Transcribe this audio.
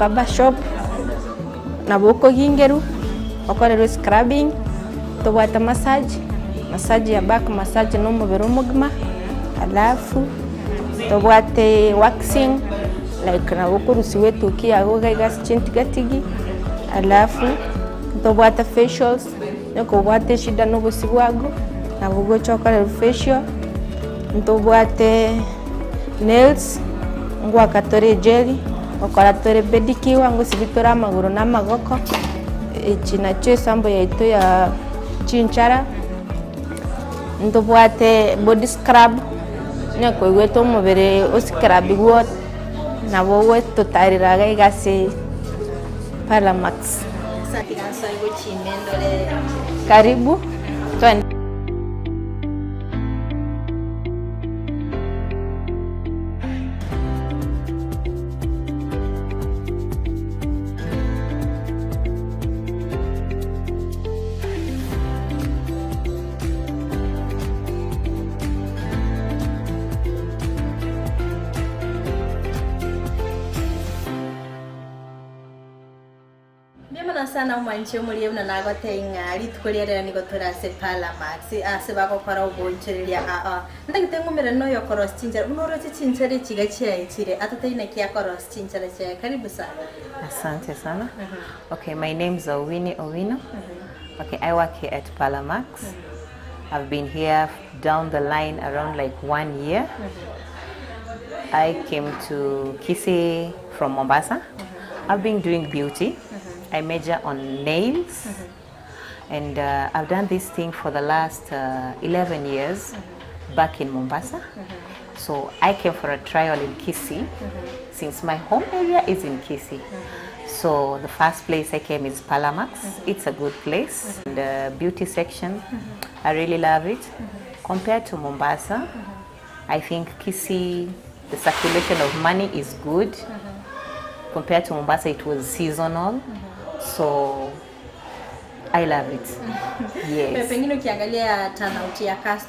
Barber shop, nabo okogingerwa, okorerwe scrubbing, tobwate massage, massage ya back massage na omobere omogima, alafu tobwate waxing, like nabo okorusiwa etukia yago iga iga ase chintigatigi, alafu ntobwate facials, onye kobwate eshida na obosio bwago, nabo ogocha okorerwa facial, ntobwate nails, ngoaka tore ejeli, ngokora tore pedicure, ngosibia tore amagoro na amagoko, echi nachio esample yaito ya chinchara, ntobwate body scrub, onye koigwete omobere oscrubigwe nabo ogototarera iga iga ase Paramax. Karibu twende. Mbuya mono sana omwanchi omoria buna nagotebia ng'a rituko ria rero nigo tore ase Paramax ase bagokora oboonchoreria aa. Ntagete ng'umerane na oyokorosia chinchera buna oroche chinchera echi iga chiaichire atotebie naki akorosia chinchera chiaye. Karibu sana. Asante sana. Okay, my name is Owini Owino. Okay, I work here at Paramax. I've been here down the line around like one year. I came to Kisii from Mombasa. I've been doing beauty. I major on nails. And uh, I've done this thing for the last uh, 11 years back in Mombasa. So I came for a trial in Kisii since my home area is in Kisii. So the first place I came is Palamax. It's a good place. The beauty section, I really love it. Compared to Mombasa, I think Kisii, the circulation of money is good. Compared to Mombasa, it was seasonal. So I love it. Yes. Pengine ukiangalia turnout ya customer.